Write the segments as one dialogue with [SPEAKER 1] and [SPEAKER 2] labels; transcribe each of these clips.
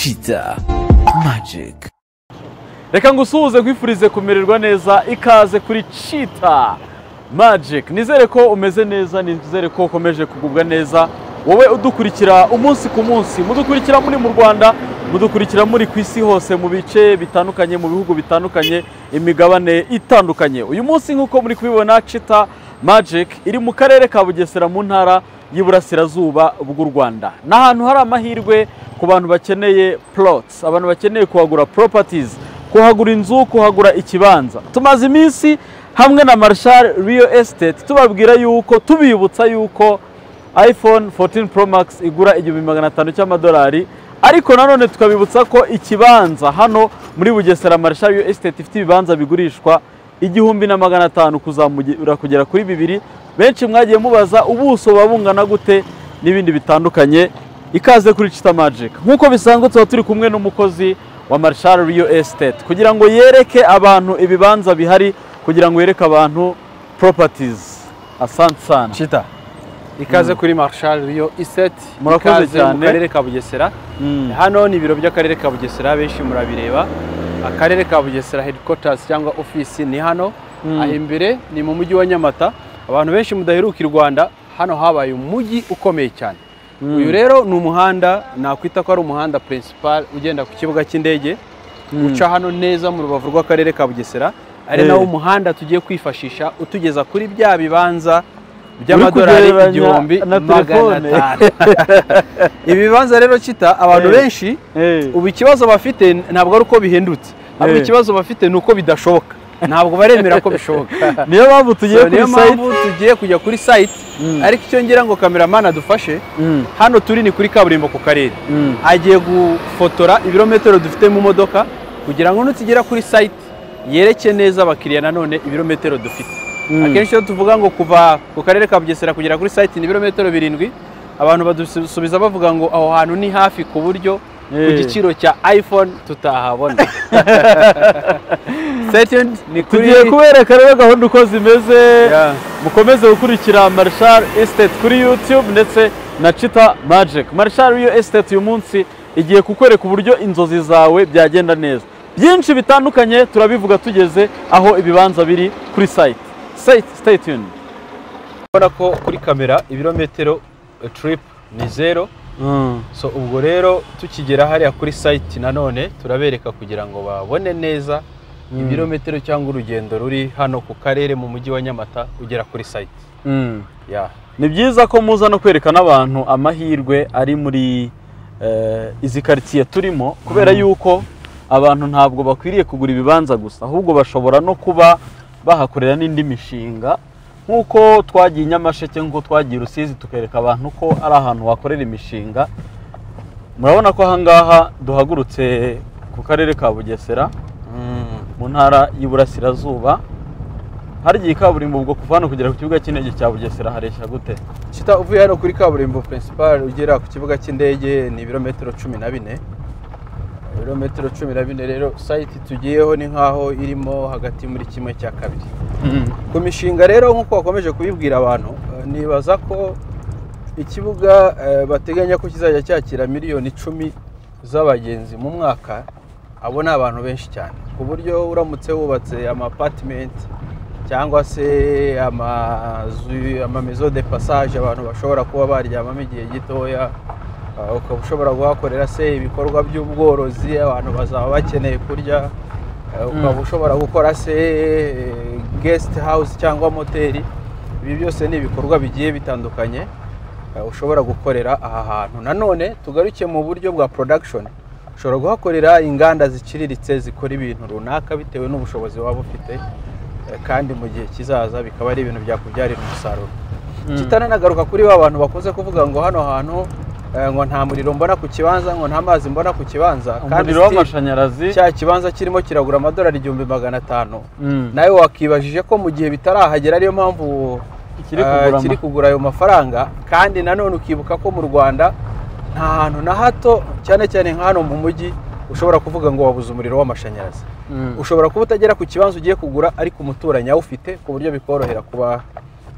[SPEAKER 1] Cheetah Magic.
[SPEAKER 2] Reka ngusuhuze, nkwifurize kumererwa neza. Ikaze kuri Cheetah Magic. Nizere ko umeze neza, nizere ko ukomeje kugubwa neza, wowe udukurikira umunsi ku munsi. Mudukurikira muri mu Rwanda, mudukurikira muri ku isi hose, mu bice bitandukanye, mu bihugu bitandukanye, imigabane itandukanye. Uyu munsi, nk'uko muri kubibona, Cheetah Magic iri mu karere ka Bugesera, mu ntara y'Iburasirazuba bw'u Rwanda. Ni ahantu hari amahirwe ku bantu bakeneye plots, abantu bakeneye kuhagura properties, kuhagura inzu, kuhagura ikibanza. Tumaze iminsi hamwe na Marshal Real Estate tubabwira yuko, tubibutsa yuko iPhone 14 Pro Max igura 1500 cy'amadolari, ariko nanone tukabibutsa ko ikibanza hano muri Bugesera, Marshal Real Estate ifite ibibanza bigurishwa 1500 kuzamura kugera kuri 2000. Benshi mwagiye mubaza ubuso buba bungana gute n'ibindi bitandukanye. Ikaze kuri Cheetah Magic. Nk'uko bisanzwe, tuba turi kumwe n'umukozi wa Marshal Real Estate kugira ngo yereke abantu ibibanza bihari, kugira ngo yereke abantu properties. Asante sana.
[SPEAKER 3] Cheetah, ikaze kuri Marshal Real Estate.
[SPEAKER 2] Murakoze
[SPEAKER 3] Ikaze mu
[SPEAKER 2] cyane.
[SPEAKER 3] karere ka Bugesera. Hano ni ibiro by'akarere ka Bugesera, benshi murabireba. Akarere ka Bugesera headquarters cyangwa office ni hano. Aho imbere ni mu mujyi wa Nyamata. Abantu benshi mudaheruka i Rwanda, hano habaye umujyi ukomeye cyane. Uyu rero ni umuhanda nakwita ko ari umuhanda principal ugenda ku kibuga cy'indege, uca hano neza mu rubavu rw'akarere ka Bugesera, ari nawo umuhanda tugiye kwifashisha utugeza kuri bya bibanza by'amadolari
[SPEAKER 2] Kugereranya
[SPEAKER 3] igihumbi
[SPEAKER 2] na
[SPEAKER 3] magana
[SPEAKER 2] telefone.
[SPEAKER 3] atanu. Ibi bibanza rero, Cheetah, abantu benshi ubu ikibazo bafite ntabwo ari uko bihendutse, ahubwo ikibazo bafite ni uko bidashoboka, ntabwo baremera ko bishoboka.
[SPEAKER 2] Niyo mpamvu tugiye
[SPEAKER 3] So,
[SPEAKER 2] kuri
[SPEAKER 3] niyo
[SPEAKER 2] site.
[SPEAKER 3] mpamvu tugiye kujya kuri site. Ariko icyo ngira ngo cameraman adufashe, hano turi ni kuri kaburimbo ku karere. Agiye gufotora ibirometero dufite mu modoka kugira ngo nitugera kuri site yereke neza abakiriya nanone ibirometero dufite. Akenshi iyo tuvuga ngo kuva ku karere ka Bugesera kugera kuri site ni ibirometero 7, abantu badusubiza bavuga ngo aho hantu ni hafi ku buryo ku giciro cya iPhone tutahabona. Stay tuned, ni kuri
[SPEAKER 2] Tugiye kubereka rero gahunda uko zimeze. Mukomeze gukurikira Marshal Estate kuri YouTube ndetse na Cheetah Magic. Marshal Real Estate uyu munsi igiye kukwereka uburyo inzozi zawe byagenda neza. Byinshi bitandukanye turabivuga tugeze aho ibibanza biri kuri site. Stay tuned.
[SPEAKER 3] Ubona ko kuri kamera ibirometero trip ni zero. So ubwo rero tukigera hariya kuri site nanone turabereka kugira ngo babone neza ibirometero cyangwa urugendo ruri hano ku karere mu mujyi wa Nyamata ugera kuri site. Yeah.
[SPEAKER 2] Ni byiza ko muza no kwereka n'abantu amahirwe ari muri izi karitsiye turimo, kubera yuko abantu ntabwo bakwiriye kugura ibibanza gusa, ahubwo bashobora no kuba bahakorera n'indi mishinga, nk'uko twagiye i Nyamasheke, nk'uko twagiye i Rusizi, tukereka abantu ko ari ahantu wakorera imishinga. Murabona ko ahangaha duhagurutse ku karere ka Bugesera, mu ntara y'Iburasirazuba. Hari igihe kaburimbo, ubwo kuva hano kugera ku kibuga cy'indege cya Bugesera hareshya gute?
[SPEAKER 3] Cheetah, uvuye hano kuri kaburimbo principal ugera ku kibuga cy'indege ni ibirometero 14. Ibirometero 14 rero, site tugiyeho ni nkaho irimo hagati muri 1/2. Ku mishinga rero, nk'uko bakomeje kubibwira abantu, nibaza ko ikibuga bateganya ko kizajya cyakira miliyoni 10 z'abagenzi mu mwaka. Abo ni abantu benshi cyane, ku buryo uramutse wubatse ama apartment cyangwa se amazu, ama maison de passage abantu bashobora kuba baryamamo igihe gitoya, ukaba ushobora kuhakorera se ibikorwa by'ubworozi, abantu bazaba bakeneye kurya, ukaba ushobora gukora se guest house cyangwa moteri. Ibi byose ni ibikorwa bigiye bitandukanye ushobora gukorera aha hantu. Nanone tugaruke mu buryo bwa production, ushobora kuhakorera inganda ziciriritse zikora ibintu runaka bitewe n'ubushobozi waba ufite, kandi mu gihe kizaza bikaba ari ibintu byakubyarira umusaruro. Kitananagaruka kuri ba bantu bakunze kuvuga ngo hano hantu ngo nta muriro mbona ku kibanza, ngo nta mazi mbona ku kibanza, kandi
[SPEAKER 2] Umuriro
[SPEAKER 3] still
[SPEAKER 2] w'amashanyarazi.
[SPEAKER 3] cya kibanza kirimo kiragura amadolari 1500. Nawe wakibajije ko mu gihe bitarahagera ariyo mpamvu
[SPEAKER 2] Kiri kugura
[SPEAKER 3] kiri kugura ayo mafaranga. Kandi nanone ukibuka ko mu Rwanda nta hantu na hato, cyane cyane nka hano mu mujyi, ushobora kuvuga ngo wabuze umuriro w'amashanyarazi. Ushobora kuba utagera ku kibanza ugiye kugura, ariko umuturanyi awufite, ku buryo bikorohera kuba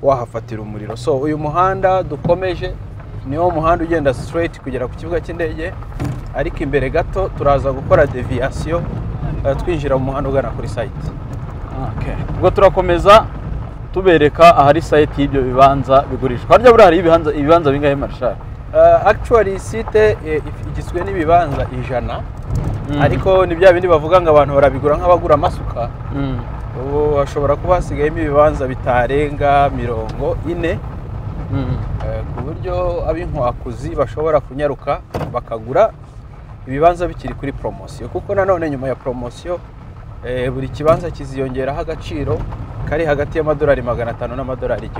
[SPEAKER 3] wahafatira umuriro. So uyu muhanda dukomeje niwo muhanda ugenda straight kugera ku kibuga cy'indege. Ariko imbere gato turaza gukora déviation, twinjira mu muhanda ugana kuri site.
[SPEAKER 2] Okay. Ubwo turakomeza tubereka ahari site y'ibyo bibanza bigurishwa. Harya buriya hari ibibanza bingahe, Marshal?
[SPEAKER 3] Actually site igizwe n'ibibanza 100, ariko ni bya bindi bavuga ngo abantu barabigura nk'abagura amasuka. Ubu hashobora kuba hasigayemo ibibanza bitarenga 40, ku buryo ab'inkwakuzi bashobora kunyaruka bakagura ibibanza bikiri kuri poromosiyo, kuko nanone nyuma ya poromosiyo buri kibanza kiziyongeraho agaciro kari hagati y'amadolari 500 n'amadolari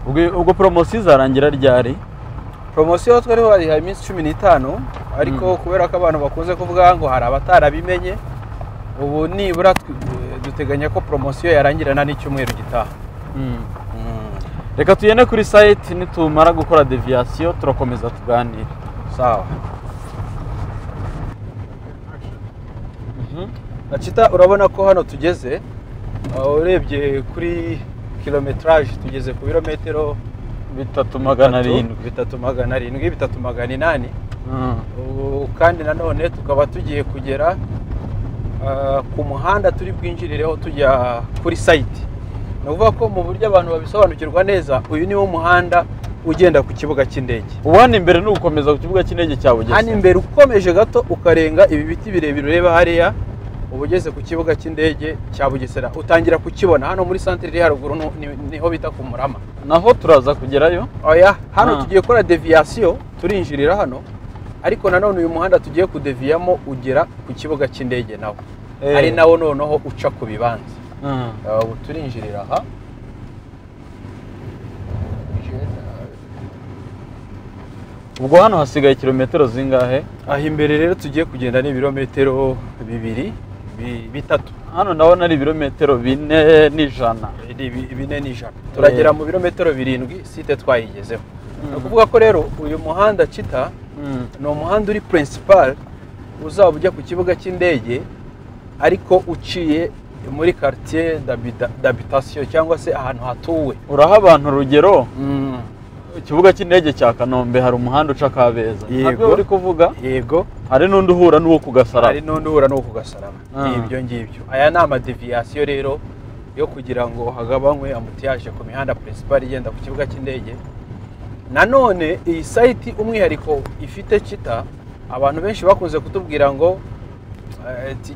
[SPEAKER 3] 1000.
[SPEAKER 2] Ubwo poromosiyo izarangira ryari?
[SPEAKER 3] Poromosiyo twari twarihaye iminsi 15, ariko kubera ko abantu bakunze kuvuga ngo hari abatarabimenye, ubu nibura duteganya ko poromosiyo yarangirana n'icyumweru gitaha.
[SPEAKER 2] Reka tugende kuri site, nitumara gukora déviation turakomeza tuganire.
[SPEAKER 3] Sawa. Chita, urabona ko hano tugeze, urebye kuri kilometrage tugeze ku birometero
[SPEAKER 2] 3 700.
[SPEAKER 3] 3 700, 3 800. Ubu kandi nanone tukaba tugiye kugera ku muhanda turi bwinjirireho tujya kuri site. Ni ukuvuga ko mu buryo abantu babisobanukirwa neza, uyu ni wo muhanda ugenda ku kibuga cy'indege.
[SPEAKER 2] Ubu hano imbere ni ugukomeza ku kibuga cy'indege cya Bugesera?
[SPEAKER 3] Hano imbere ukomeje gato ukarenga ibi biti birebire ureba hariya, uba ugeze ku kibuga cy'indege cya Bugesera, utangira kukibona hano muri santere iri haruguru, niho bita ku Murama.
[SPEAKER 2] Naho turaza kugerayo?
[SPEAKER 3] Oya, hano tugiye gukora déviation, turinjirira hano, ariko nanone uyu muhanda tugiye kudeviyamo ugera ku kibuga cy'indege nawo, ari nawo noneho uca ku bibanza. Ubu turinjirira aha.
[SPEAKER 2] Ubwo hano hasigaye kilometero zingahe?
[SPEAKER 3] Aha imbere rero tugiye kugenda ni ibirometero 2, 3.
[SPEAKER 2] Hano ndabona ari ibirometero 4 n'ijana.
[SPEAKER 3] Ni 4 n'ijana, turagera mu birometero 7 site twayigezeho. Ni ukuvuga ko rero uyu muhanda, Chita, ni umuhanda uri principal uzaba ujya ku kibuga cy'indege, ariko uciye muri quartier d'habitation cyangwa se ahantu hatuwe.
[SPEAKER 2] Uraha abantu urugero, ikibuga cy'indege cya Kanombe hari umuhanda uca Kabeza.
[SPEAKER 3] Yego.
[SPEAKER 2] Ntabwo uri kuvuga?
[SPEAKER 3] Yego.
[SPEAKER 2] Hari n'undi uhura n'uwo ku Gasaraba.
[SPEAKER 3] Hari n'undi uhura n'uwo ku Gasaraba. Ni ibyo ngibyo. Aya ni ama déviation rero yo kugira ngo hagabanywe embouteillage ku mihanda principal igenda ku kibuga cy'indege. Nanone iyi site umwihariko ifite, Chita, abantu benshi bakunze kutubwira ngo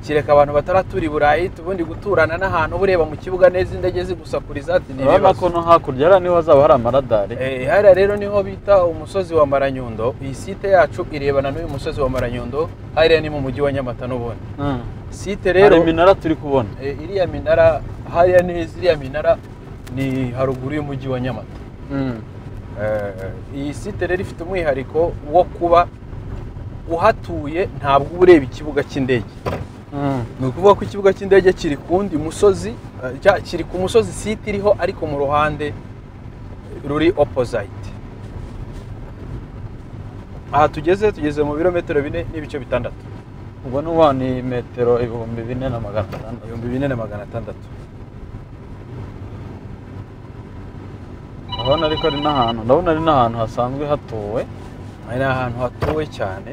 [SPEAKER 3] kireka abantu bataratura i Burayi, ubundi guturana n'ahantu uba ureba mu kibuga neza indege zigusakuriza, ati ni
[SPEAKER 2] Urabona
[SPEAKER 3] ibibazo.
[SPEAKER 2] ko no hakurya hariya niho hazaba hari amaradari.
[SPEAKER 3] Hariya rero niho bita umusozi wa Maranyundo. Iyi site yacu irebana n'uyu musozi wa Maranyundo, hariya ni mu mujyi wa Nyamata n'ubundi. Site
[SPEAKER 2] Hari
[SPEAKER 3] rero
[SPEAKER 2] iminara turi kubona.
[SPEAKER 3] Iriya minara hariya neza, iriya minara ni haruguru y'umujyi wa Nyamata. Iyi site rero ifite umwihariko wo kuba uhatuye ntabwo uba ureba ikibuga cy'indege. Ni ukuvuga ko ikibuga cy'indege kiri ku wundi musozi, kiri ku musozi site iriho, ariko mu ruhande ruri opposite. Aha tugeze mu birometero 4.6.
[SPEAKER 2] Ubwo ni ni metero 4600.
[SPEAKER 3] 4600.
[SPEAKER 2] Ndabona ariko ari n'ahantu, ndabona ari n'ahantu hasanzwe hatuwe.
[SPEAKER 3] Aha ni ahantu hatuwe cyane,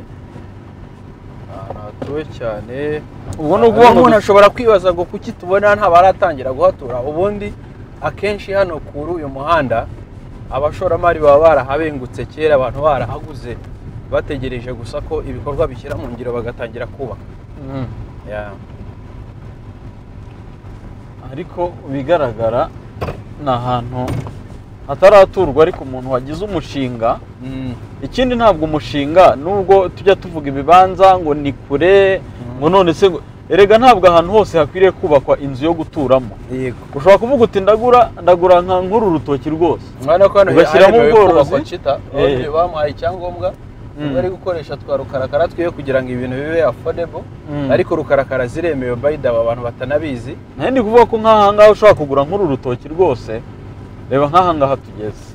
[SPEAKER 3] ahantu hatuwe cyane.
[SPEAKER 2] Ubwo ni ukuvuga ngo
[SPEAKER 3] Umuntu ashobora kwibaza ngo kuki tubona ntabaratangira guhatura? Ubundi akenshi hano kuri uyu muhanda abashoramari baba barahabengutse kera, abantu barahaguze bategereje gusa ko ibikorwa bishyira mu ngiro bagatangira kubaka. Yeah.
[SPEAKER 2] Ariko bigaragara ni ahantu hataraturwa, ariko umuntu wagize umushinga. Ikindi, ntabwo umushinga, nubwo tujya tuvuga ibibanza ngo ni kure, ngo none se ngo erega ntabwo ahantu hose hakwiriye kubakwa inzu yo guturamo. Ushobora kuvuga uti ndagura nka nk'uru rutoki rwose,
[SPEAKER 3] Urabona ko hano
[SPEAKER 2] ugashyiramo
[SPEAKER 3] haremewe
[SPEAKER 2] ubworozi.
[SPEAKER 3] kubakwa, Chita. Bamuhaye icyangombwa, bari gukoresha twa rukarakara twiwe kugira ngo ibintu bibe affordable, ariko rukarakara ziremewe by the way, abantu batanabizi.
[SPEAKER 2] Nayo ndi kuvuga ko nk'aha ngaha ushobora kugura nk'uru rutoki rwose, reba nk'aha ngaha tugeze,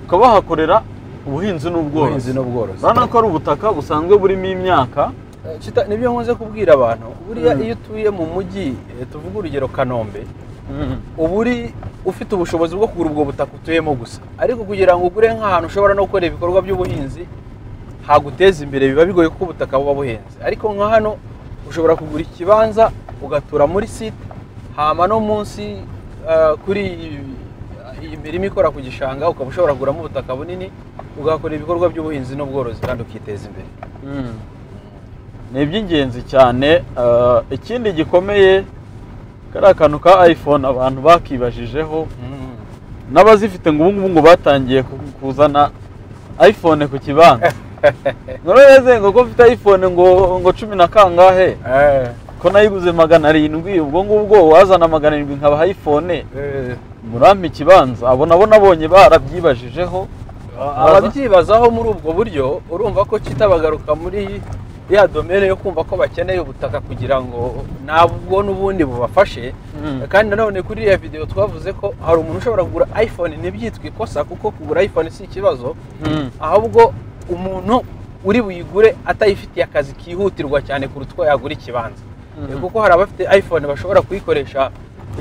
[SPEAKER 2] ukaba wahakorera ubuhinzi
[SPEAKER 3] Ubuhinzi
[SPEAKER 2] n'ubworozi.
[SPEAKER 3] n'ubworozi.
[SPEAKER 2] Urabona ko ari ubutaka busanzwe burimo imyaka.
[SPEAKER 3] Chita, nibyo nkunze kubwira abantu buriya, iyo utuye mu mujyi, tuvuge urugero Kanombe, uba uri ufite ubushobozi bwo kugura ubwo butaka utuyemo gusa, ariko kugira ngo ugure nk'ahantu ushobora no gukora ibikorwa by'ubuhinzi haguteza imbere biba bigoye kuko ubutaka buba buhenze. Ariko nka hano ushobora kugura ikibanza ugatura muri site, hama no munsi kuri iyi mirima ikora ku gishanga ukaba ushobora kuguramo ubutaka bunini ugakora ibikorwa by'ubuhinzi n'ubworozi kandi ukiteza imbere.
[SPEAKER 2] Ni iby'ingenzi cyane. Ikindi gikomeye, kariya kantu ka iPhone abantu bakibajijeho, n'abazifite ngo ubu ngubu ngo batangiye kuzana iPhone ku kibanza. None ngo ko mfite iPhone ngo 10 na kangahe, ko nayiguze 700, ubwo ngubwo wazana 700 nkabaha iPhone murampa ikibanza. Abo nabo nabonye barabyibajijeho.
[SPEAKER 3] Ababyibazaho muri ubwo buryo, urumva ko kitabagaruka muri ya domene yo kumva ko bakeneye ubutaka kugira ngo nabwo n'ubundi bubafashe. Kandi nanone kuri iriya video twavuze ko hari umuntu ushobora kugura iPhone ntibyitwe ikosa, kuko kugura iPhone si ikibazo, ahubwo umuntu uri buyigure atayifitiye akazi kihutirwa cyane kuruta uko yagura ikibanza. Kuko hari abafite iPhone bashobora kuyikoresha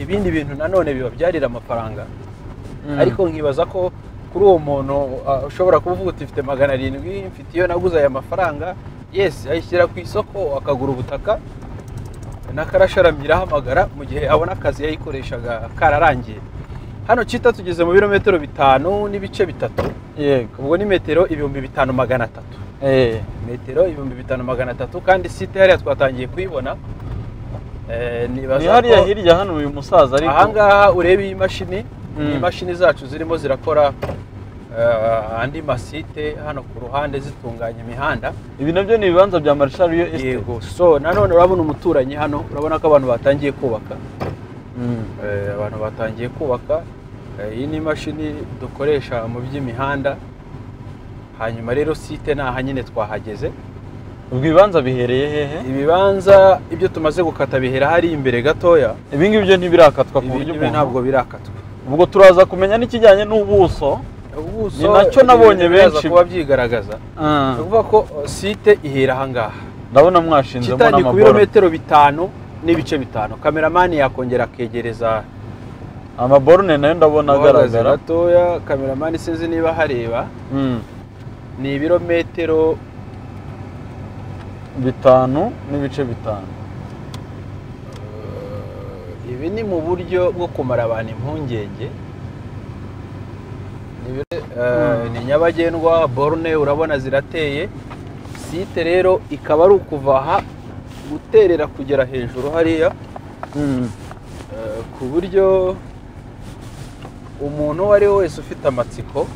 [SPEAKER 3] ibindi bintu nanone bibabyarira amafaranga. Ariko nkibaza ko kuri uwo muntu ushobora kuvuga uti mfite 700, mfite iyo naguze aya mafaranga, yes, ayishyira ku isoko akagura ubutaka n'akarasharamye irahamagara mu gihe abona akazi yayikoreshaga kararangiye. Hano Chita tugeze mu birometero 5.3.
[SPEAKER 2] Yego,
[SPEAKER 3] ubwo ni metero 5300. Metero 5300, kandi site hariya twatangiye kuyibona.
[SPEAKER 2] Ni hariya hirya hano uyu musaza ariko
[SPEAKER 3] ahangaha ureba iyi mashini, ni imashini zacu zirimo zirakora andi masite hano ku ruhande zitunganya imihanda.
[SPEAKER 2] Ibi nabyo ni ibibanza bya Marshal Real Estate.
[SPEAKER 3] Yego. So nanone urabona umuturanyi hano, urabona ko abantu batangiye kubaka. Abantu batangiye kubaka. Iyi ni imashini dukoresha mu by'imihanda. Hanyuma rero site naha nyine twahageze.
[SPEAKER 2] Ubwo ibibanza bihereye hehe?
[SPEAKER 3] Ibibanza ibyo tumaze gukata bihera hari imbere gatoya.
[SPEAKER 2] Ibi ngibi byo ntibirakatwa ku buryo
[SPEAKER 3] umuntu ntabwo birakatwa.
[SPEAKER 2] Ubwo turaza kumenya n'ikijyanye n'ubuso.
[SPEAKER 3] Ubuso
[SPEAKER 2] ni nacyo nabonye benshi
[SPEAKER 3] kuba byigaragaza. Ni ukuvuga ko site ihera aha ngaha.
[SPEAKER 2] Ndabona mwashinzemo n'amaboro.
[SPEAKER 3] Ku birometero 5.5. Kameramani yakongera akegereza
[SPEAKER 2] amaborone nayo ndabona agaragara
[SPEAKER 3] gatoya. Kameramani sinzi niba hareba. Ni ibirometero
[SPEAKER 2] 5.5.
[SPEAKER 3] Ibi ni mu buryo bwo kumara abantu impungenge. Ni nyabagendwa, borne urabona zirateye. Site rero ikaba ari ukuva aha guterera kugera hejuru hariya, ku buryo umuntu uwo ari we wese ufite amatsiko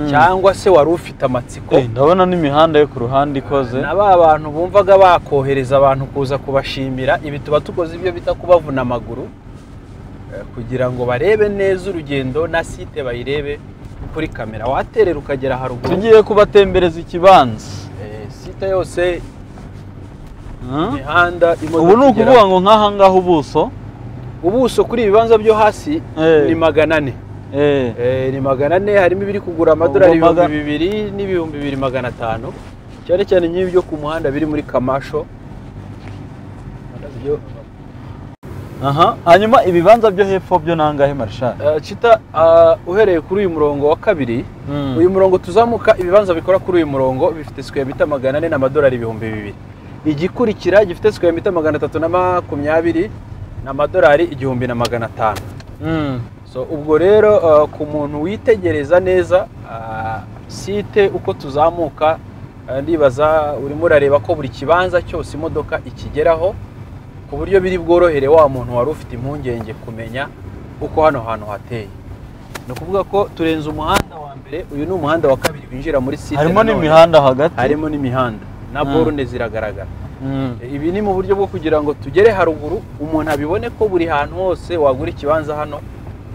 [SPEAKER 3] cyangwa se wari ufite amatsiko.
[SPEAKER 2] Ndabona n'imihanda yo ku ruhande ikoze.
[SPEAKER 3] Na ba bantu bumvaga bakohereza abantu kuza kubashimira, ibi tuba tukoze ibyo bita kubavuna amaguru kugira ngo barebe neza urugendo na site bayirebe kuri kamera. Waterera ukagera haruguru.
[SPEAKER 2] Tugiye kubatembereza ikibanza.
[SPEAKER 3] Site yose imihanda, imodoka.
[SPEAKER 2] Ubu ni ukuvuga ngo nk'aha ngaha ubuso kuri
[SPEAKER 3] ibibanza byo hasi ni 400. Ni 400, harimo ibiri kugura amadolari 2000 n'2500, cyane cyane nk'ibyo ku muhanda biri muri Kamasho.
[SPEAKER 2] Aha, hanyuma ibibanza byo hepfo byo nangahe Marshal?
[SPEAKER 3] Chita, uhereye kuri uyu murongo wa kabiri, uyu murongo tuzamuka, ibibanza bikora kuri uyu murongo bifite square meter 400 n'amadolari 2000. Igikurikira gifite square meter 320 n'amadolari 1500. So ubwo rero ku muntu witegereza neza site uko tuzamuka, ndibaza urimo urareba ko buri kibanza cyose imodoka ikigeraho, ku buryo biri bworohere wa muntu wari ufite impungenge kumenya uko hano hantu hateye. Ni ukuvuga ko turenze umuhanda wa mbere, uyu ni umuhanda wa kabiri winjira muri site.
[SPEAKER 2] Harimo n'imihanda hagati.
[SPEAKER 3] Harimo n'imihanda na borne ziragaragara. Ibi ni mu buryo bwo kugira ngo tugere haruguru umuntu abibone ko buri hantu hose wagura ikibanza hano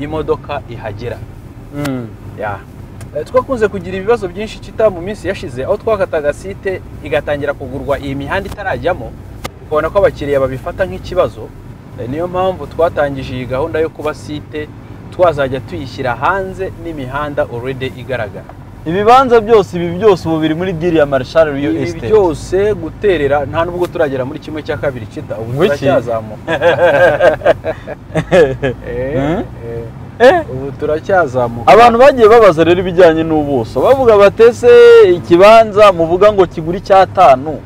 [SPEAKER 3] imodoka ihagera. Twakunze kugira ibibazo byinshi Chita mu minsi yashize, aho twakataga site igatangira kugurwa iyi mihanda itarajyamo, ukabona ko abakiriya babifata nk'ikibazo. Niyo mpamvu twatangije iyi gahunda yo kuba site twazajya tuyishyira hanze n'imihanda already igaragara.
[SPEAKER 2] Ibibanza byose ibi byose ubu biri muri deal ya Marshal Real Estate.
[SPEAKER 3] Ibi byose guterera nta nubwo turagera muri 1/2 Chita, ubu turacyazamuka. Ubu turacyazamuka.
[SPEAKER 2] Abantu bagiye babaza rero ibijyanye n'ubuso, bavuga batese ikibanza muvuga ngo kigura icyatanu,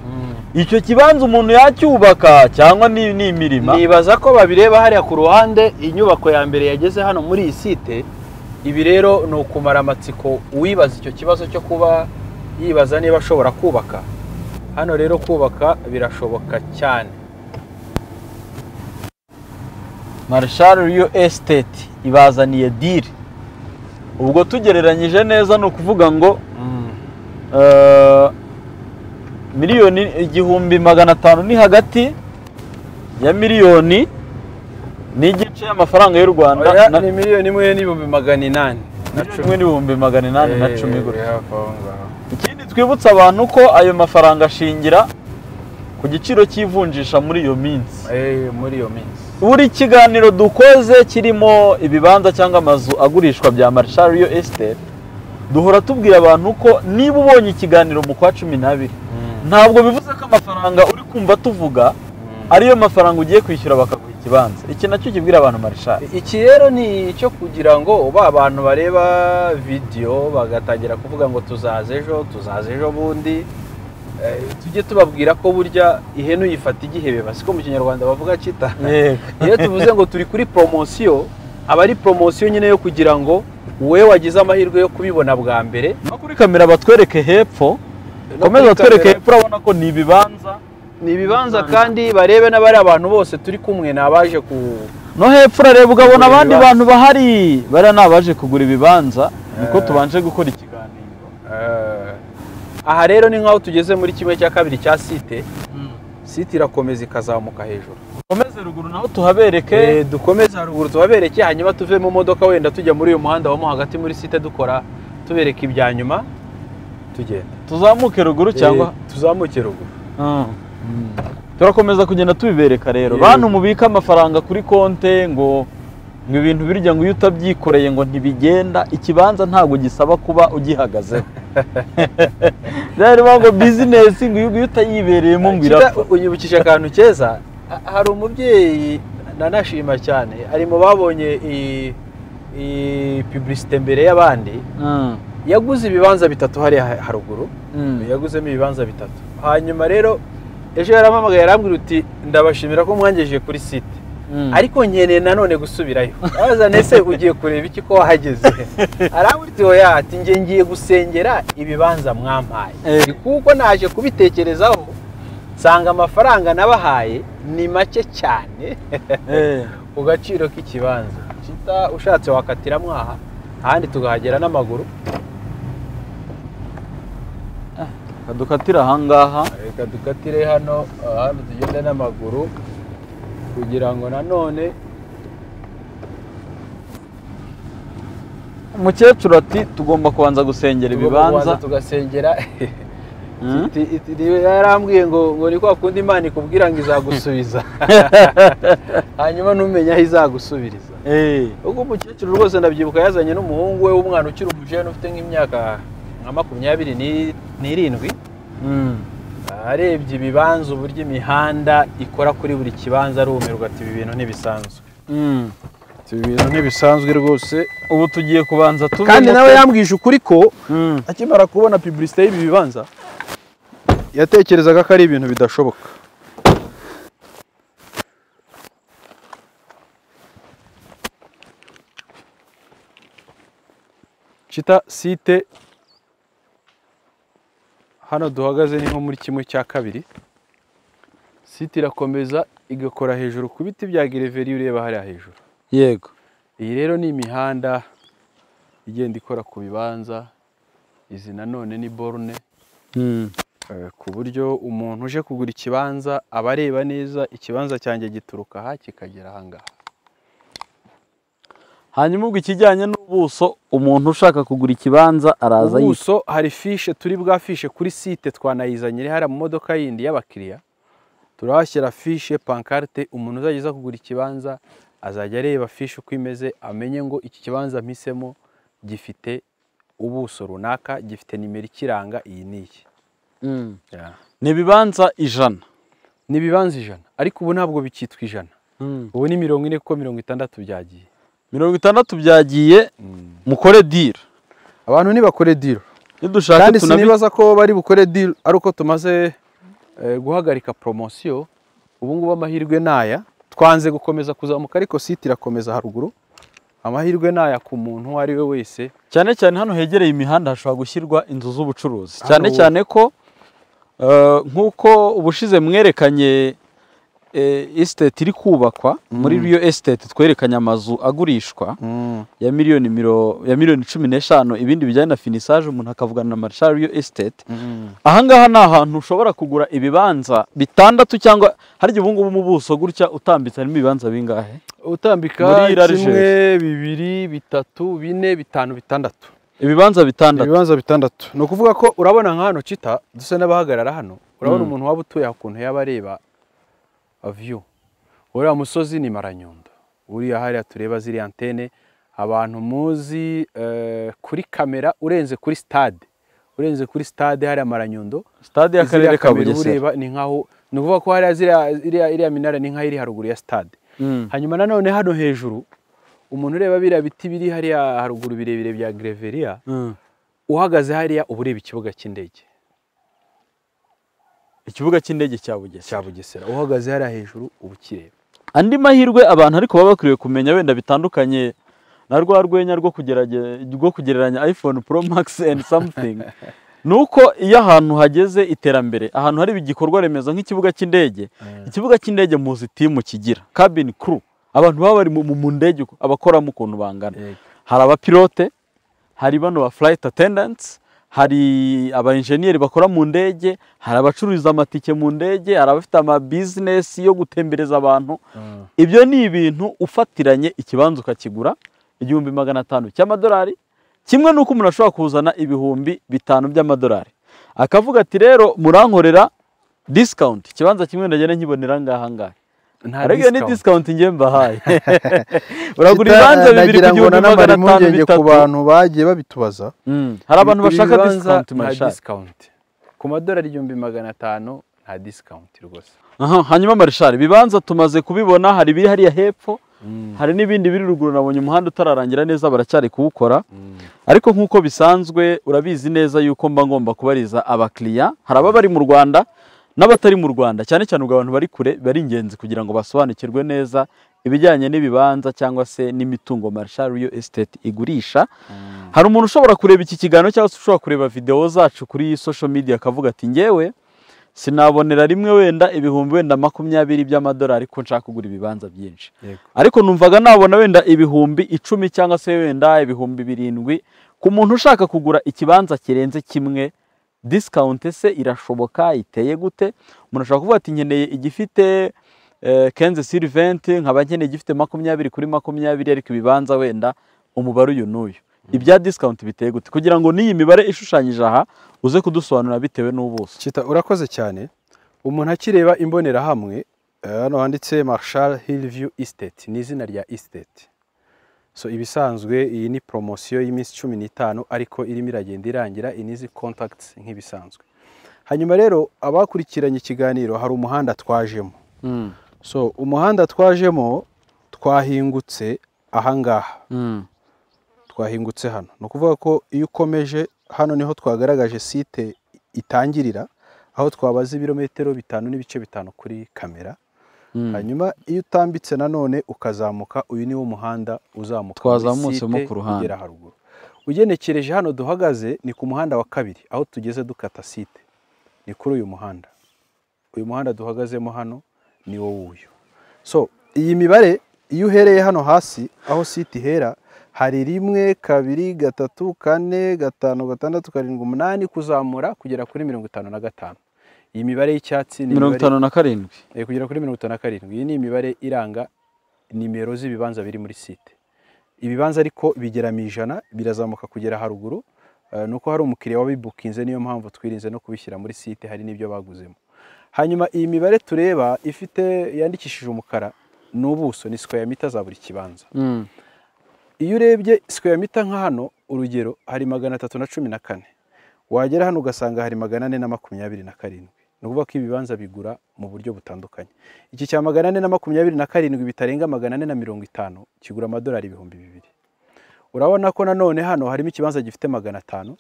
[SPEAKER 2] icyo kibanza umuntu yacyubaka cyangwa ni imirima?
[SPEAKER 3] Nibaza ko babireba hariya ku ruhande, inyubako ya mbere yageze hano muri iyi site. Ibi rero ni ukumara amatsiko uwibaza icyo kibazo cyo kuba yibaza niba ashobora kubaka hano. Rero kubaka birashoboka cyane.
[SPEAKER 2] Marshal Real Estate ibazaniye deal. Ubwo tugereranyije neza ni ukuvuga ngo miliyoni 1500 ni hagati ya miliyoni n'igice y'amafaranga y'u Rwanda.
[SPEAKER 3] Ni miliyoni 1,810,000
[SPEAKER 2] na 1,810 gutyo. Ikindi twibutsa abantu ko ayo mafaranga ashingira ku giciro cy'ivunjisha muri iyo minsi.
[SPEAKER 3] Muri iyo minsi.
[SPEAKER 2] Buri kiganiro dukoze kirimo ibibanza cyangwa amazu agurishwa bya Marshal Real Estate, duhora tubwira abantu ko niba ubonye ikiganiro mu kwa 12, ntabwo bivuze ko amafaranga uri kumva tuvuga ariyo mafaranga ugiye kwishyura bakaguha ikibanza. Iki nacyo kibwira abantu Marshal.
[SPEAKER 3] Iki rero ni icyo kugira ngo ba bantu bareba video bagatangira kuvuga ngo tuzaza ejo, tuzaza ejo bundi, tujye tubabwira ko burya ihene uyifata igihebe, siko mu Kinyarwanda bavuga kita. Iyo tuvuze ngo turi kuri promotion, aba ari promotion nyine yo kugira ngo wowe wagize amahirwe yo kubibona bwa mbere.
[SPEAKER 2] No kuri kamera batwereke hepfo, komeza batwereke hepfo, urabona ko ni ibibanza.
[SPEAKER 3] Ni ibibanza kandi barebe n'abari abantu bose turi kumwe nabaje ku
[SPEAKER 2] no hepfo urareba ukabona abandi bantu bahari bari nabaje kugura ibibanza, niko tubanje gukora ikiganiro.
[SPEAKER 3] Aha rero ni nkaho tugeze muri kimwe cya kabiri cya site. Site irakomeza ikazamuka hejuru.
[SPEAKER 2] Dukomeze ruguru naho tuhabereke.
[SPEAKER 3] Dukomeze haruguru tuhabereke, hanyuma tuve mu modoka wenda tujya muri uyu muhanda wo hagati muri site dukora tubereka ibya nyuma tugenda.
[SPEAKER 2] Tuzamuke ruguru cyangwa
[SPEAKER 3] tuzamuke ruguru.
[SPEAKER 2] Turakomeza kugenda tubibereka rero. Bantu mubika amafaranga kuri konte ngo ibintu birya ngo iyo utabyikoreye ngo ntibigenda, ikibanza ntabwo gisaba kuba ugihagazeho. Rero ngo business ngo iyo utayibereyemo ngo irapfa.
[SPEAKER 3] Unyibukije akantu keza, hari umubyeyi nanashima cyane, ari mu babonye i publicité mbere y'abandi. Yaguze ibibanza bitatu hariya haruguru, yaguzemo ibibanza bitatu. Hanyuma rero ejo yarampamagaye yarambwira uti ndabashimira ko mwangejeje kuri site, ariko nkeneye nanone gusubirayo. Abaza nese ugiye kureba iki ko wahageze? Arambwira uti oya, ati nge ngiye gusengera ibibanza mwampaye, kuko naje kubitekerezaho nsanga amafaranga nabahaye ni make cyane ku gaciro k'ikibanza. Kita ushatse wakatira mwaha ahandi tugahagera n'amaguru.
[SPEAKER 2] Dukatira ahangaha,
[SPEAKER 3] reka dukatire hano ahandi tugende n'amaguru kugira ngo nanone
[SPEAKER 2] umukecuru ati tugomba kubanza gusengera ibibanza,
[SPEAKER 3] tugasengera. Yarambwiye ngo ni kwa kundi Imana ikubwira ngo izagusubiza, hanyuma ntumenya aho izagusubiriza. Ubwo umukecuru rwose ndabyibuka yazanye n'umuhungu we w'umwana ukiri umujene ufite nk'imyaka nka 27. Arebye ibibanza uburyo imihanda ikora kuri buri kibanza arumirwa ati ibi bintu ntibisanzwe. Ibi bintu ntibisanzwe rwose.
[SPEAKER 2] Ubu tugiye kubanza tuve.
[SPEAKER 3] Kandi nawe yambwije ukuri ko akimara kubona publicité y'ibi bibanza yatekerezaga ko ari ibintu bidashoboka. Chita site hano duhagaze ni nko muri kimwe cya kabiri. Site irakomeza igakora hejuru ku biti bya gereveri ureba hariya hejuru.
[SPEAKER 2] Yego.
[SPEAKER 3] Iyi rero ni imihanda igenda ikora ku bibanza, izi nanone ni borne. Ku buryo umuntu uje kugura ikibanza aba areba neza ikibanza cyanjye gituruka aha kikagera aha ngaha.
[SPEAKER 2] Hanyuma ubwo ikijyanye n'ubuso, umuntu ushaka kugura ikibanza araza yitwa.
[SPEAKER 3] Ubuso hari fishe turi bwa fishe kuri site twanayizanye hari mu modoka yindi y'abakiriya. Turahashyira fishe pancarte, umuntu uzageza kugura ikibanza azajya areba fishe uko imeze amenye ngo iki kibanza mpisemo gifite ubuso runaka, gifite nimero ikiranga iyi n'iyi.
[SPEAKER 2] Ni ibibanza 100.
[SPEAKER 3] Ni ibibanza 100 ariko ubu ntabwo bikitwa 100. Ubu ni 40 kuko 60 byagiye.
[SPEAKER 2] 60 byagiye, mukore deal.
[SPEAKER 3] Abantu ntibakore deal.
[SPEAKER 2] Nidushaka
[SPEAKER 3] kandi sinibaza ko bari bukore deal ari uko tumaze guhagarika promosiyo. Ubu ngubu amahirwe naya, twanze gukomeza kuzamuka ariko site irakomeza haruguru. Amahirwe naya ku muntu uwo ari we wese.
[SPEAKER 2] Cyane cyane hano hegereye imihanda hashobora gushyirwa inzu z'ubucuruzi. Cyane cyane ko nk'uko ubushize mwerekanye estate iri kubakwa muri Rio Estate, twerekanye amazu agurishwa ya miliyoni 15, ibindi bijyanye na finissage, umuntu akavugana na Marshal Rio Estate. Ahangaha ni ahantu ushobora kugura ibibanza 6 cyangwa harya ubu ngubu mu buso gutya utambitse harimo ibibanza bingahe?
[SPEAKER 3] Utambika 1 2 3 4 5 6.
[SPEAKER 2] Ibibanza 6.
[SPEAKER 3] Ibibanza 6. Ni ukuvuga ko urabona nka hano Chita dusa n'abahagarara hano, urabona umuntu waba utuye akuntu yaba areba view. Uriya musozi ni Maranyundo. Uriya hariya tureba ziri antene, abantu muzi kuri kamera urenze kuri stade. Urenze kuri stade hariya Maranyundo,
[SPEAKER 2] stade y'akarere ka Bugesera.
[SPEAKER 3] Ureba ni nkaho, ni ukuvuga ko hariya ziriya iriya minara ni nkaho iri haruguru ya stade. Hanyuma nanone hano hejuru umuntu ureba biriya biti biri hariya haruguru birebire bya Greveria, uhagaze hariya uba ureba ikibuga cy'indege.
[SPEAKER 2] Ikibuga cy'indege cya Bugesera.
[SPEAKER 3] Cya Bugesera. Uhagaze hariya hejuru uba ukireba.
[SPEAKER 2] Andi mahirwe abantu ariko baba bakwiriye kumenya wenda bitandukanye na rwa rwenya rwo kugereranya iPhone Pro Max and something, nuko iyo ahantu hageze iterambere, ahantu hari igikorwa remezo nk'ikibuga cy'indege, ikibuga cy'indege muzi team kigira cabin crew, abantu baba bari mu ndege abakoramo ukuntu bangana. Hari abapilote, hari bano ba flight attendants, hari aba engineer bakora mu ndege, hari abacururiza amatike mu ndege, hari abafite ama business yo gutembereza abantu. Ibyo ni ibintu ufatiranye ikibanza ukakigura 1500 cy'amadolari, kimwe nuko umuntu ashobora kuzana 5000 by'amadolari akavuga ati rero murankorera discount, ikibanza kimwe ndagenda nkibonera ngaha ngaha. Ariko ni discount ngiye mbahaye. Uragura ibibanza bibiri ku 1500
[SPEAKER 3] ku bantu bagiye babitubaza.
[SPEAKER 2] Hari abantu bashaka discount,
[SPEAKER 3] nta discount ku madolari 1500, nta discount rwose.
[SPEAKER 2] Hanyuma Marshal, ibibanza tumaze kubibona, hari biri hariya hepfo, hari n'ibindi biri ruguru, nabonye umuhanda utararangira neza baracyari kuwukora. Ariko nk'uko bisanzwe urabizi neza yuko mba ngomba kubariza abakiriya, hari ababa bari mu Rwanda n'abatari mu Rwanda, cyane cyane ubwo abantu bari kure bari ingenzi kugira ngo basobanukirwe neza ibijyanye n'ibibanza cyangwa se n'imitungo Marshal Rio Estate igurisha. Hari umuntu ushobora kureba iki kiganiro cyangwa se ushobora kureba video zacu kuri social media akavuga ati ngewe sinabonera rimwe wenda ibihumbi wenda 20 by'amadolari ko nshaka kugura ibibanza byinshi, ariko numvaga nabona wenda 10,000 cyangwa se wenda 7,000 ku muntu ushaka kugura ikibanza kirenze kimwe. Discount se irashoboka iteye gute? Umuntu ashobora kuvuga ati nkeneye igifite 15 sur 20, nkaba nkeneye igifite 20 kuri 20, ariko ibibanza wenda umubare uyu n'uyu. Ibya discount biteye gute kugira ngo n'iyi mibare ishushanyije aha uze kudusobanura bitewe n'ubuso?
[SPEAKER 3] Chita, urakoze cyane. Umuntu akireba imbonerahamwe hano handitse Marshal Hillview Estate, ni izina rya estate. So ibisanzwe iyi ni promosiyo y'iminsi 15 ariko irimo iragenda irangira, inizi contacts nk'ibisanzwe. Hanyuma rero abakurikiranye ikiganiro hari umuhanda twajemo. So umuhanda twajemo twahingutse ahangaha. Twahingutse hano. Ni ukuvuga ko iyo ukomeje hano niho twagaragaje site itangirira, aho twabaze ibirometero 5.5 kuri kamera. Hanyuma iyo utambitse nanone ukazamuka, uyu niwo muhanda uzamuka
[SPEAKER 2] twazamutsemo ku ruhande
[SPEAKER 3] ugera haruguru. Ugenekereje hano duhagaze ni ku muhanda wa kabiri aho tugeze dukata site, ni kuri uyu muhanda. Uyu muhanda duhagazemo hano ni wo wuyu. So iyi mibare iyo uhereye hano hasi aho site ihera, hari 1 2 3 4 5 6 7 8 kuzamura kugera kuri 55. Iyi mibare y'icyatsi ni
[SPEAKER 2] 57
[SPEAKER 3] kugera kuri 57. Iyi ni imibare iranga nimero z'ibibanza biri muri site. Ibibanza ariko bigera mu 100 birazamuka kugera haruguru, nuko hari umukiriya wabibukinze, niyo mpamvu twirinze no kubishyira muri site, hari n'ibyo baguzemo. Hanyuma iyi mibare tureba ifite yandikishije umukara n'ubuso ni square meter za buri kibanza. Iyo urebye square meter nka hano urugero hari 314, wagera hano ugasanga hari 427. Ni ukuvuga ko ibibanza bigura mu buryo butandukanye. Iki cya 427 bitarenga 450 kigura amadolari 2000. Urabona ko nanone hano harimo ikibanza gifite 554.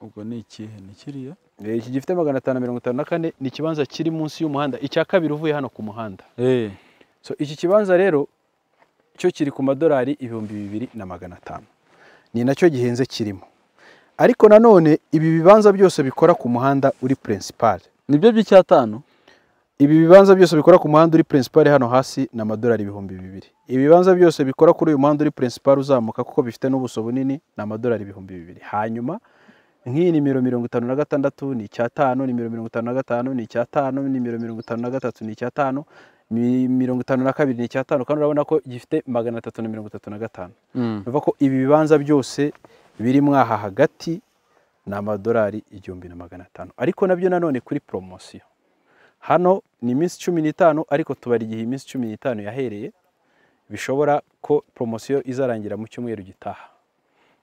[SPEAKER 2] Ubwo ni ikihe? Ni kiriya?
[SPEAKER 3] Iki gifite 554 ni ikibanza kiri munsi y'umuhanda, icya kabiri uvuye hano ku muhanda. So iki kibanza rero cyo kiri ku madolari 2500. Ni nacyo gihenze kirimo. Ariko nanone ibi bibanza byose bikora ku muhanda uri principal.
[SPEAKER 2] Nibyo by'icyatanu?
[SPEAKER 3] Ibi bibanza byose bikora ku muhanda uri principal hano hasi na amadolari 2000. Ibi bibanza byose bikora kuri uyu muhanda uri principal uzamuka kuko bifite n'ubuso bunini na amadolari 2000. Hanyuma nk'iyi nimero 56 ni icyatanu, nimero 55 ni icyatanu, nimero 53 ni icyatanu, 52 ni icyatanu, kandi urabona ko gifite 335. Bivuga ko ibi bibanza byose biri mwaha hagati ni amadolari 1500. Ariko nabyo nanone kuri promosiyo. Hano ni iminsi 15, ariko tubara igihe iminsi 15 yahereye, bishobora ko promosiyo izarangira mu cyumweru gitaha.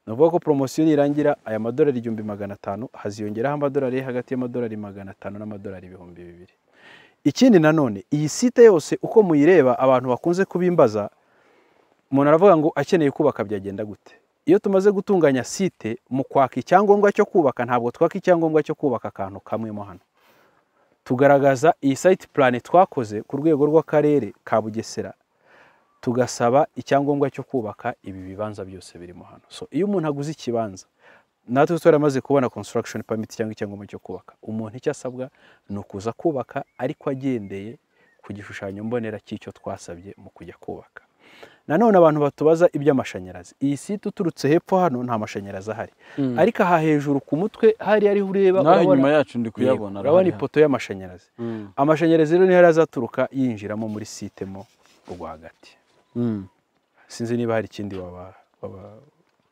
[SPEAKER 3] Ni ukuvuga ko promosiyo nirangira aya madolari 1500 haziyongeraho amadolari hagati y'amadolari 500 n'amadolari 2000. Ikindi nanone iyi site yose uko muyireba abantu bakunze kubimbaza, umuntu aravuga ngo akeneye kubaka byagenda gute? Iyo tumaze gutunganya site mu kwaka icyangombwa cyo kubaka, ntabwo twaka icyangombwa cyo kubaka akantu kamwe mo hano. Tugaragaza iyi site plan twakoze ku rwego rw'akarere ka Bugesera, tugasaba icyangombwa cyo kubaka ibi bibanza byose birimo hano. So iyo umuntu aguze ikibanza, natwe twaramaze kubona construction permit cyangwa icyangombwa cyo kubaka, umuntu icyo asabwa ni ukuza kubaka ariko agendeye ku gishushanyo mbonera cy'icyo twasabye mu kujya kubaka. Nanone abantu batubaza iby'amashanyarazi. Iyi site uturutse hepfo hano nta mashanyarazi ahari. Ariko aha hejuru ku mutwe hari ariho ureba,
[SPEAKER 2] urabona inyuma yacu ndi kuyabona,
[SPEAKER 3] urabona ipoto y'amashanyarazi. Amashanyarazi rero niho azaturuka yinjiramo muri site mo rwagati. Sinzi niba hari ikindi waba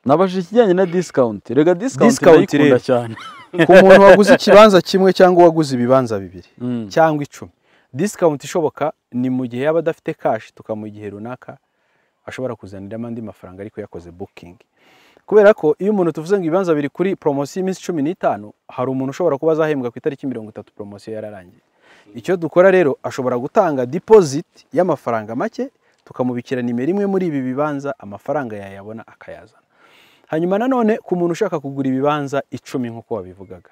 [SPEAKER 2] nabajije ikijyanye na discount. Rega discount ndayikunda cyane.
[SPEAKER 3] Ku muntu waguze ikibanza kimwe cyangwa waguze ibibanza bibiri cyangwa 10, discount ishoboka ni mu gihe yaba adafite cash, tukamuha igihe runaka ashobora kuzaniramo andi mafaranga ariko yakoze booking. Kubera ko iyo umuntu tuvuze ngo ibibanza biri kuri promosiyo y'iminsi 15, hari umuntu ushobora kuba azahembwa ku itariki 30 promosiyo yararangiye. Icyo dukora rero, ashobora gutanga deposit y'amafaranga make, tukamubikira nimero imwe muri ibi bibanza, amafaranga yayabona akayazana. Hanyuma nanone ku muntu ushaka kugura ibibanza 10 nkuko wabivugaga,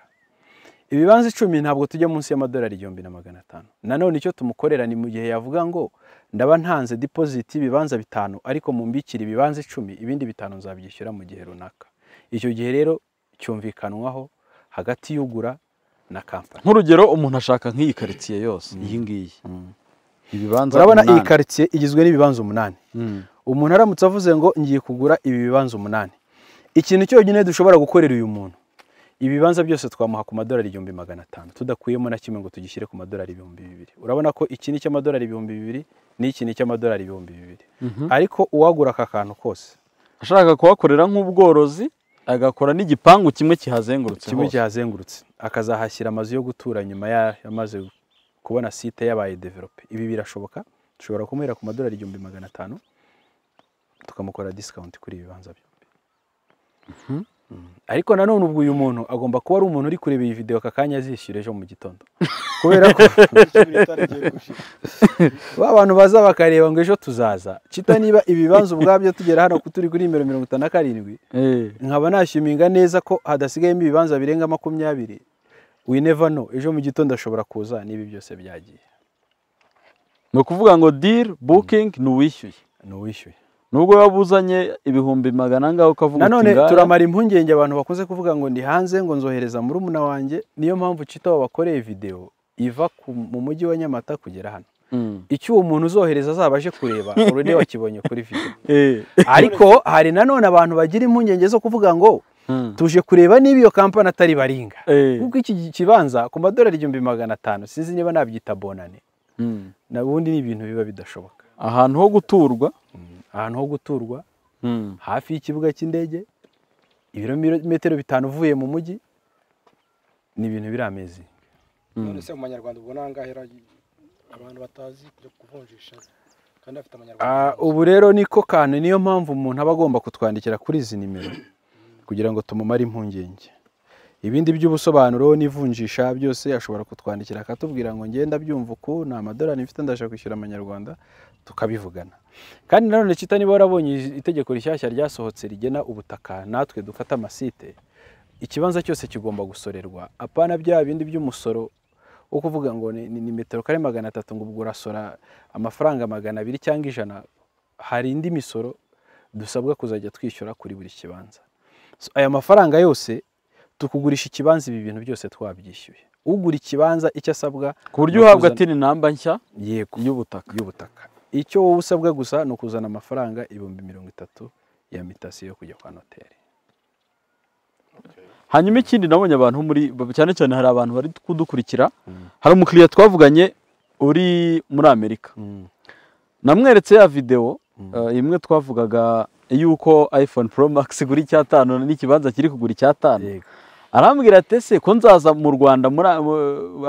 [SPEAKER 3] ibibanza 10 ntabwo tujya munsi y'amadolari 1500. Nanone icyo tumukorera ni mu gihe yavuga ngo ndaba ntanze deposit y'ibibanza 5 ariko mumbikira ibibanza 10, ibindi 5 nzabyishyura mu gihe runaka. Icyo gihe rero cyumvikanwaho hagati y'ugura na company.
[SPEAKER 2] Nk'urugero umuntu ashaka nk'iyi quartier yose, iyi ngiyi. Ibibanza
[SPEAKER 3] urabona iyi quartier igizwe n'ibibanza 8. Umuntu aramutse avuze ngo ngiye kugura ibi bibanza 8. Ikintu cyonyine dushobora gukorera uyu muntu, ibibanza byose twamuha ku madolari 1500 tudakuyemo na kimwe ngo tugishyire ku madolari 2000. Urabona ko iki ni cy'amadolari 2000 n'iki ni cy'amadolari 2000. Ariko uwagura aka kantu kose
[SPEAKER 2] ashaka kuhakorera nk'ubworozi, agakora n'igipangu kimwe kihazengurutse,
[SPEAKER 3] kimwe kihazengurutse, akazahashyira amazu yo gutura nyuma yamaze kubona site yabaye develope. Ibi birashoboka, dushobora kumuhera ku madolari 1500 tukamukora discount kuri ibibanza byombi. Ariko nanone ubwo uyu muntu agomba kuba ari umuntu uri kureba iyi video aka kanya azishyura ejo mu gitondo. Kubera ko ba bantu baza bakareba ngo ejo tuzaza. Chita niba ibibanza ubwabyo tugera hano kuturi kuri nimero 57, nkaba nashiminga neza ko hadasigayemo ibibanza birenga 20. We never know, ejo mu gitondo ashobora kuza nibi byose byagiye.
[SPEAKER 2] Ni ukuvuga ngo deal booking ni uwishyuye.
[SPEAKER 3] Ni uwishyuye.
[SPEAKER 2] Nubwo wabuzanye 100,000 ngaho ukavuga uti
[SPEAKER 3] nanone turamara impungenge abantu bakunze kuvuga ngo ndi hanze ngo nzohereza muri umuna wanjye. Niyo mpamvu Chita babakoreye video iva mu mujyi wa Nyamata kugera hano. Icyo uwo muntu uzohereza azaba aje kureba already wakibonye kuri video. Ariko hari nanone abantu bagira impungenge zo kuvuga ngo tuje kureba niba iyo company atari baringa. Kuko iki kibanza ku madolari 1500 sinzi niba nabyita bonane. Nabundi ni ibintu biba bidashoboka.
[SPEAKER 2] Ahantu ho guturwa,
[SPEAKER 3] ahantu ho guturwa hafi y'ikibuga cy'indege, ibirometero 5 uvuye mu mujyi, ni ibintu biri amazing.
[SPEAKER 4] None se mu Banyarwanda ubona angahera abantu batazi kujya kuvunjisha kandi afite Abanyarwanda?
[SPEAKER 3] Ubu rero niko kantu, niyo mpamvu umuntu aba agomba kutwandikira kuri izi nimero kugira ngo tumumare impungenge. Ibindi by'ubusobanuro n'ivunjisha byose ashobora kutwandikira akatubwira ngo ngenda byumva uku, ni amadolari mfite, ndashaka kwishyura amanyarwanda, tukabivugana. Kandi nanone Chita, niba warabonye itegeko rishyashya ryasohotse rigena ubutaka, natwe dukata amasite, ikibanza cyose kigomba gusorerwa, apana bya bindi by'umusoro wo kuvuga ngo ni metero kare 300 ngo ubwo urasora amafaranga 200 cyangwa 100. Hari indi misoro dusabwa kuzajya twishyura kuri buri kibanza. So, aya mafaranga yose tukugurisha ikibanza, ibi bintu byose twabyishyuye. Ugura ikibanza icyo asabwa
[SPEAKER 2] ku buryo uhabwa TIN number nshya
[SPEAKER 3] yego
[SPEAKER 2] y'ubutaka.
[SPEAKER 3] Icyo wowe usabwa gusa ni ukuzana amafaranga 30,000 ya mutation yo kujya kwa noteri.
[SPEAKER 2] Hanyuma ikindi nabonye abantu muri cyane cyane hari abantu bari kudukurikira, hari umukiriya twavuganye uri muri Amerika, namweretse ya video imwe twavugaga yuko iPhone Pro Max igura 5 n'ikibanza kiri kugura 5. Arambwira ati ese ko nzaza mu Rwanda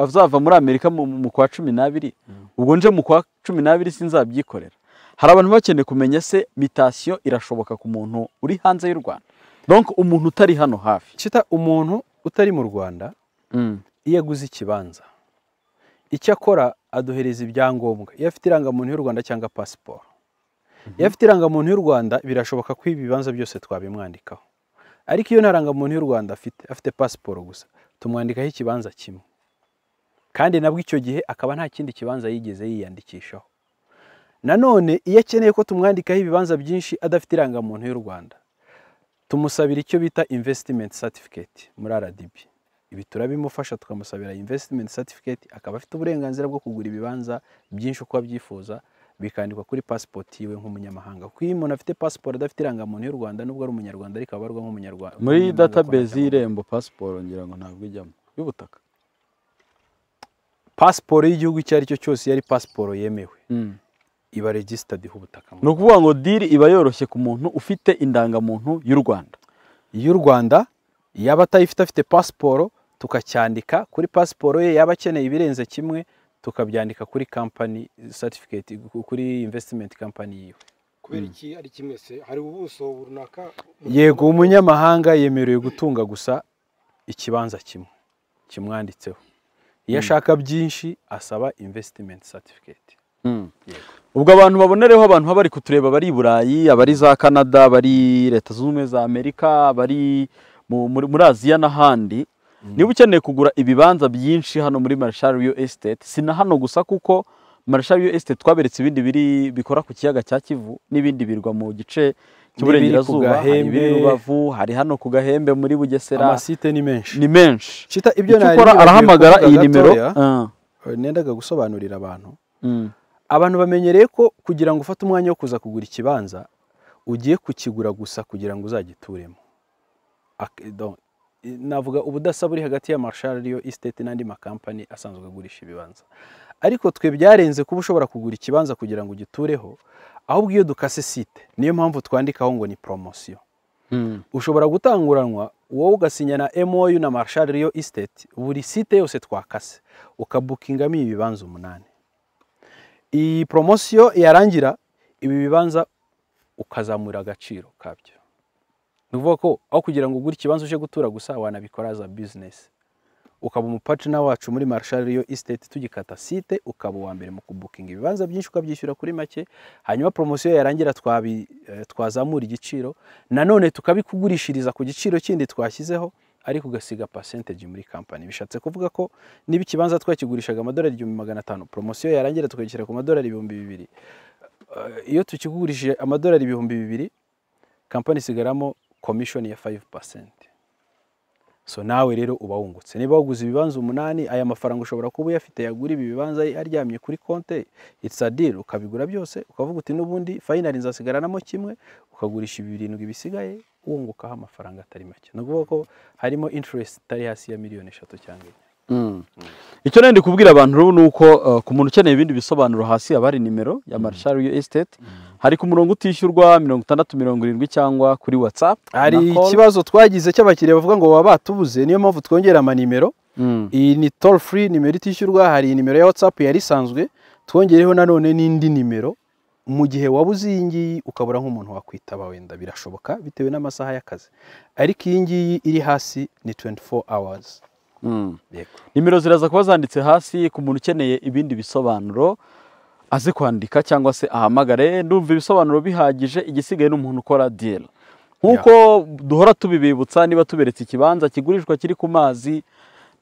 [SPEAKER 2] azava muri Amerika mu kwa 12, ubwo nje mu kwa 12 sinzabyikorera. Hari abantu bakeneye kumenya se mutation irashoboka ku muntu uri hanze y'u Rwanda, donc umuntu utari hano hafi.
[SPEAKER 3] Chita, umuntu utari mu Rwanda iyo aguze ikibanza icyo akora aduhereza ibyangombwa, iyo afite irangamuntu y'u Rwanda cyangwa pasiporo. Iyo afite irangamuntu y'u Rwanda birashoboka ko ibibanza byose twabimwandikaho, ariko iyo nta rangamuntu y'u Rwanda afite pasiporo gusa, tumwandikaho ikibanza kimwe, kandi nabwo icyo gihe akaba nta kindi kibanza yigeze yiyandikishaho. Nanone iyo akeneye ko tumwandikaho ibibanza byinshi adafite irangamuntu y'u Rwanda, tumusabira icyo bita investment certificate muri RDB. Ibi turabimufasha, tukamusabira investment certificate, akaba afite uburenganzira bwo kugura ibibanza byinshi uko abyifuza, bikandikwa kuri passport yiwe nk'umunyamahanga. Kuko iyo umuntu afite passport adafite irangamuntu y'u Rwanda, nubwo ari umunyarwanda ariko abarwa nk'umunyarwanda.
[SPEAKER 2] Muri database y'Irembo passport ngira ngo ntabwo ijyamo y'ubutaka.
[SPEAKER 3] Passport y'igihugu icyo ari cyo cyose yari passport yemewe, iba registered h'ubutaka.
[SPEAKER 2] Ni ukuvuga ngo deal iba yoroshye ku muntu ufite indangamuntu y'u Rwanda.
[SPEAKER 3] Y'u Rwanda, yaba atayifite afite passport, tukacyandika kuri passport ye, yaba akeneye ibirenze kimwe tukabyandika kuri company certificate, kuri investment company yiwe.
[SPEAKER 4] Kubera iki ari kimwe se? Hari ubuso runaka?
[SPEAKER 3] Yego, umunyamahanga yemerewe gutunga gusa ikibanza kimwe kimwanditseho. Iyo ashaka byinshi asaba investment certificate.
[SPEAKER 2] Ubwo abantu babonereho, abantu baba bari kutureba bari i Burayi, abari za Canada, bari Leta Zunze Ubumwe za Amerika, bari muri Aziya n'ahandi, niba ukeneye kugura ibibanza byinshi hano muri Marshall Real Estate, si na hano gusa, kuko Marshall Real Estate twaberetse ibindi biri bikora ku kiyaga cya Kivu n'ibindi birwa mu gice cy'uburengerazuba, hari ibiri Rubavu, hari hano ku Gahembe muri Bugesera.
[SPEAKER 3] Amasite ni menshi.
[SPEAKER 2] Ni menshi.
[SPEAKER 3] Chita, ibyo
[SPEAKER 2] nari arahamagara iyi nimero
[SPEAKER 3] nendaga gusobanurira abantu. Abantu bamenyereye ko kugira ngo ufate umwanya wo kuza kugura ikibanza, ugiye kukigura gusa kugira ngo uzagituremo. Navuga ubudasa buri hagati ya Marshall Real Estate n'andi makampani asanzwe agurisha ibibanza. Ariko twe byarenze kuba ushobora kugura ikibanza kugira ngo ugitureho, ahubwo iyo dukase site, niyo mpamvu twandikaho ngo ni promotion. Ushobora gutanguranwa wowe ugasinya na MOU na Marshall Real Estate, buri site yose twakase ukabukingamo ibibanza 8. Iyi promotion yarangira, ibi bibanza ukazamura agaciro kabyo. Ni ukuvuga ko aho kugira ngo ugure ikibanza uje gutura gusa, wanabikora za business. Ukaba umupartner wacu muri Marshall Real Estate, tugikata site, ukaba uwa mbere mu kubukinga ibibanza byinshi ukabyishyura kuri make, hanyuma promotion yarangira twazamura igiciro, nanone tukabikugurishiriza ku giciro kindi twashyizeho, ariko ugasiga percentage muri company. Bishatse kuvuga ko niba ikibanza twakigurishaga amadolari 1500, promotion yarangira tukagishyira ku madolari 2000. Iyo tukigurishije amadolari 2000, company isigaramo commission ya 5%. So nawe rero uba wungutse. Niba waguze ibibanza 8, aya mafaranga ushobora kuba uyafite yagura ibi bibanza aryamye kuri konte, it's a deal, ukabigura byose ukavuga uti n'ubundi finally nzasigaranamo kimwe, ukagurisha 7 bisigaye, wungukaho amafaranga atari make. Ni ukuvuga ko harimo interest itari hasi ya miliyoni 3 cyangwa 4.
[SPEAKER 2] Icyo nende kubwira abantu rero nuko ku muntu ukeneye ibindi bisobanuro hasi abari nimero ya Marshall Real Estate, hari ku murongo utishyurwa 60 70 cyangwa kuri WhatsApp.
[SPEAKER 3] Hari ikibazo twagize cy'abakiriya bavuga ngo baba batubuze, niyo mpamvu twongera amanimero. Iyi ni toll free, nimero itishyurwa. Hari nimero ya WhatsApp yari isanzwe, twongereho nanone n'indi nimero Mu gihe wabuze iyi ngiyi ukabura nk'umuntu wakwitaba, wenda birashoboka bitewe n'amasaha y'akazi, ariko iyi ngiyi iri hasi ni 24 hours. Yego.
[SPEAKER 2] Nimero ziraza kuba zanditse hasi ku muntu ukeneye ibindi bisobanuro aze kwandika cyangwa se ahamagare. Ndumva ibisobanuro bihagije, igisigaye ni umuntu ukora deal. Nk'uko duhora tubibibutsa, niba tuberetse ikibanza kigurishwa kiri ku mazi,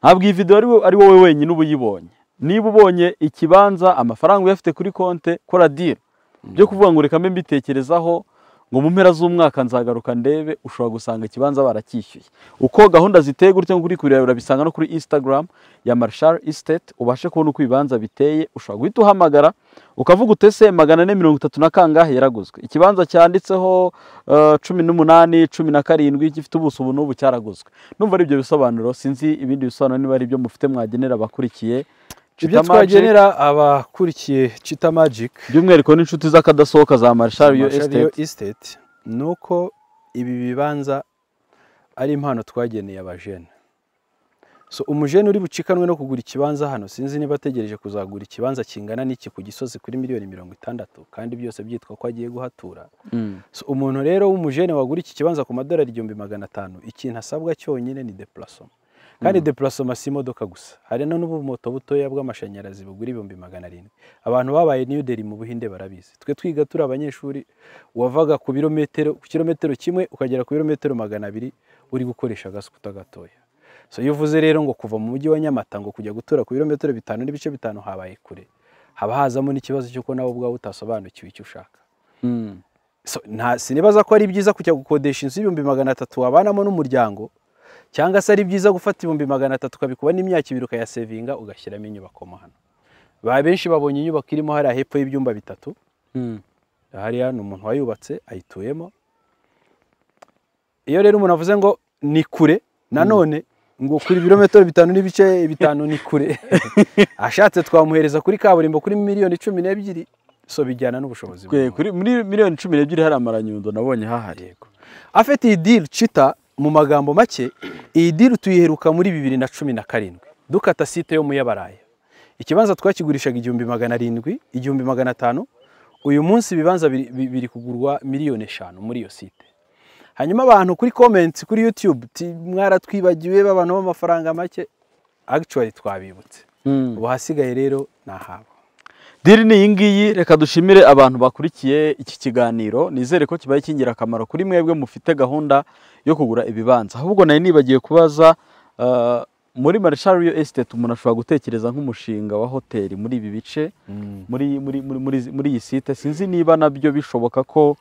[SPEAKER 2] ntabwo iyi video ari wowe wenyine uba uyibonye. Niba ubonye ikibanza, amafaranga uyafite kuri konte, kora deal. Byo kuvuga ngo reka mbe mbitekerezaho, ngo mu mpera z'umwaka nzagaruka ndebe, ushobora gusanga ikibanza baracyishyuye. Uko gahunda ziteye gutyo kuri kureba, urabisanga no kuri Instagram ya Marshal Estate, ubashe kubona uko ibibanza biteye. Ushobora guhita uhamagara ukavuga utese 430 na kangahe yaraguzwe, ikibanza cyanditseho 18 17 gifite ubuso ubu n'ubu cyaraguzwe. Numva ari ibyo bisobanuro, sinzi ibindi bisobanuro niba ari ibyo mufite mwagenera abakurikiye
[SPEAKER 3] Ibyo twagenera abakurikiye Chita Magic,
[SPEAKER 2] by'umwihariko n'inshuti z'akadasohoka za Marshal Real
[SPEAKER 3] Estate, nuko ibi bibanza ari impano twageneye abajene. So umujene uri bucikanwe no kugura ikibanza hano, sinzi niba ategereje kuzagura ikibanza kingana n'iki ku Gisozi kuri miliyoni 60, kandi byose byitwa ko agiye guhatura. So umuntu rero w'umujene wagura iki kibanza ku madolari 1500, ikintu asabwa cyonyine ni déplacement. Kandi déplacement si imodoka gusa, hari no n'ubumoto butoya bw'amashanyarazi bugura 700,000. Abantu babaye New Delhi mu Buhinde barabizi. Twe twiga turi abanyeshuri, wavaga ku birometero, ku kilometero kimwe ukagera ku birometero 200 uri gukoresha agaskuta gatoya. So iyo uvuze rero ngo kuva mu mujyi wa Nyamata ngo kujya gutura ku birometero 5.5 habaye kure, haba hazamo n'ikibazo cy'uko nawe ubwawe utasobanukiwe icyo ushaka. So sinibaza ko ari byiza kujya gukodesha inzu 300,000 wabanamo n'umuryango, cyangwa se ari byiza gufata 300,000 ukabikuba n'imyaka ibiri ukayasevinga ugashyiramo inyubako mo hano. Ba benshi babonye inyubako irimo hariya hepfo y'ibyumba 3. Hariya ni umuntu wayubatse ayituyemo. Iyo rero umuntu avuze ngo ni kure, nanone ngo kuri ibirometero 5.5 ni kure, ashatse twamuhereza kuri kaburimbo kuri miliyoni 12. So bijyana n'ubushobozi
[SPEAKER 2] bwe. Kuri miliyoni 12 hari amaranyundo nabonye hahari.
[SPEAKER 3] Yego. Afite iyi deal Chita, mu magambo make, iyi deal tuyiheruka muri 2017 dukata site yo mu Yabaraya. Ikibanza twakigurishaga 1700, 1500. Uyu munsi ibibanza biri kugurwa miliyoni 5 muri iyo site. Hanyuma abantu kuri comments kuri YouTube mwaratwibagiwe abantu b'amafaranga make, actually twabibutse. Ubu hasigaye rero nahabo.
[SPEAKER 2] Deal ni iyi ngiyi. Reka dushimire abantu bakurikiye iki kiganiro, nizere ko kibaye kingira akamaro kuri mwebwe mufite gahunda yo kugura ibibanza. Ahubwo nari nibagiye kubaza, muri Marshal Real Estate umuntu ashobora gutekereza nk'umushinga wa hoteli muri ibi bice, muri muri muri iyi site, sinzi niba nabyo bishoboka ko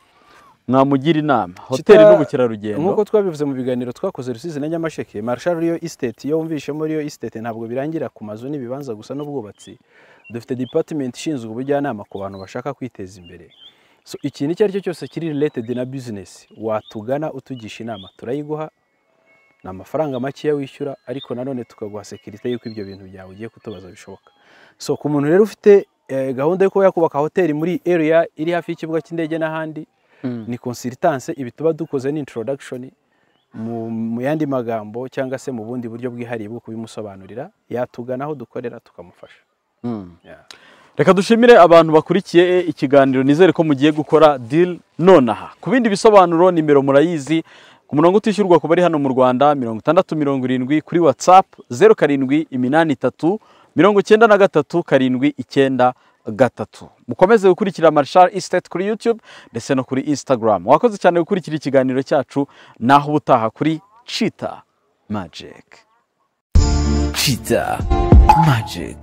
[SPEAKER 2] mwamugira inama, hoteli n'ubukerarugendo.
[SPEAKER 3] Nk'uko twabivuze mu biganiro twakoze Rusizi na Nyamasheke, Marshal Real Estate iyo wumvishemo Real Estate ntabwo birangira ku mazu n'ibibanza gusa n'ubwubatsi. Dufite department ishinzwe ubujyanama ku bantu bashaka kwiteza imbere. So ikintu icyo ari cyo cyose kiri related na business watugana utugisha inama turayiguha, ni amafaranga make wishyura, ariko nanone tukaguha security yuko ibyo bintu byawe ugiye kutubaza bishoboka. So ku muntu rero ufite gahunda yo kuba yakubaka hoteli muri area iri hafi y'ikibuga cy'indege n'ahandi, ni consultance, ibi tuba dukoze ni introduction mu yandi magambo cyangwa se mu bundi buryo bwihariye bwo kubimusobanurira, yatugana aho dukorera tukamufasha.
[SPEAKER 2] Reka dushimire abantu bakurikiye ikiganiro, nizere ko mugiye gukora deal nonaha. Ku bindi bisobanuro nimero murayizi, ku murongo utishyurwa ku bari hano mu Rwanda 6070, kuri WhatsApp 0783 93 793. Mukomeze gukurikira Marshal Estate kuri YouTube ndetse no kuri Instagram. Wakoze cyane gukurikira ikiganiro cyacu, naho ubutaha kuri Chita Magic.
[SPEAKER 1] Chita Magic.